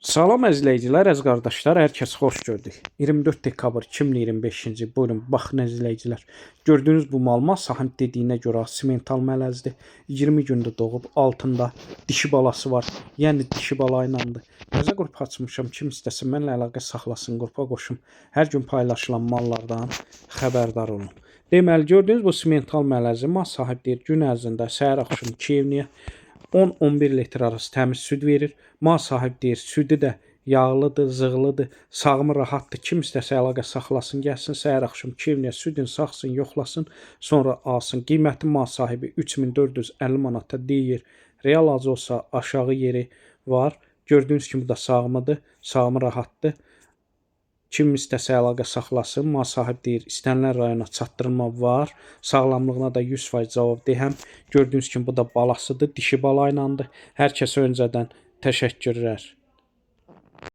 Salam əzizləyicilər, əziz qardaşlar, hər kəsi xoş gördük. 24 dekabr 2025-ci il. Buyurun, baxın əzizləyicilər. Gördüyünüz bu mal sahib dediyinə görə simental mələzdir. 20 gündə doğub, altında dişi balası var. Yəni dişi bala ilandır. Təzə qrup açmışam. Kim istəsin mənimlə əlaqə saxlasın, qrupa qoşum. Hər gün paylaşılan mallardan xəbərdar olun. Deməli, gördüyünüz bu simental mələzi mal sahib deyir, gün ərzində səhər axşam 2 evniyə 10-11 litr arası təmiz süd verir. Mal sahib deyir, südü də yağlıdır, zığlıdır, sağımı rahatdır. Kim istəsə əlaqə saxlasın, gəlsin səhər axşam 2 evniyə südün sağsın, yoxlasın, sonra alsın. Qiyməti mal sahibi 3450 manata deyir. Real acı olsa aşağı yeri var. Gördüyünüz kimi bu da sağımıdır, sağımı rahatdır. Kim istəsə əlaqə saxlasın. Mal sahib deyir, istənilən rayona çatdırılma var. Sağlamlığına da 100% cavab deyəm. Gördüyünüz kimi bu da balasıdır, dişi bala ilandır. Hər kəsə öncədən təşəkkürlər.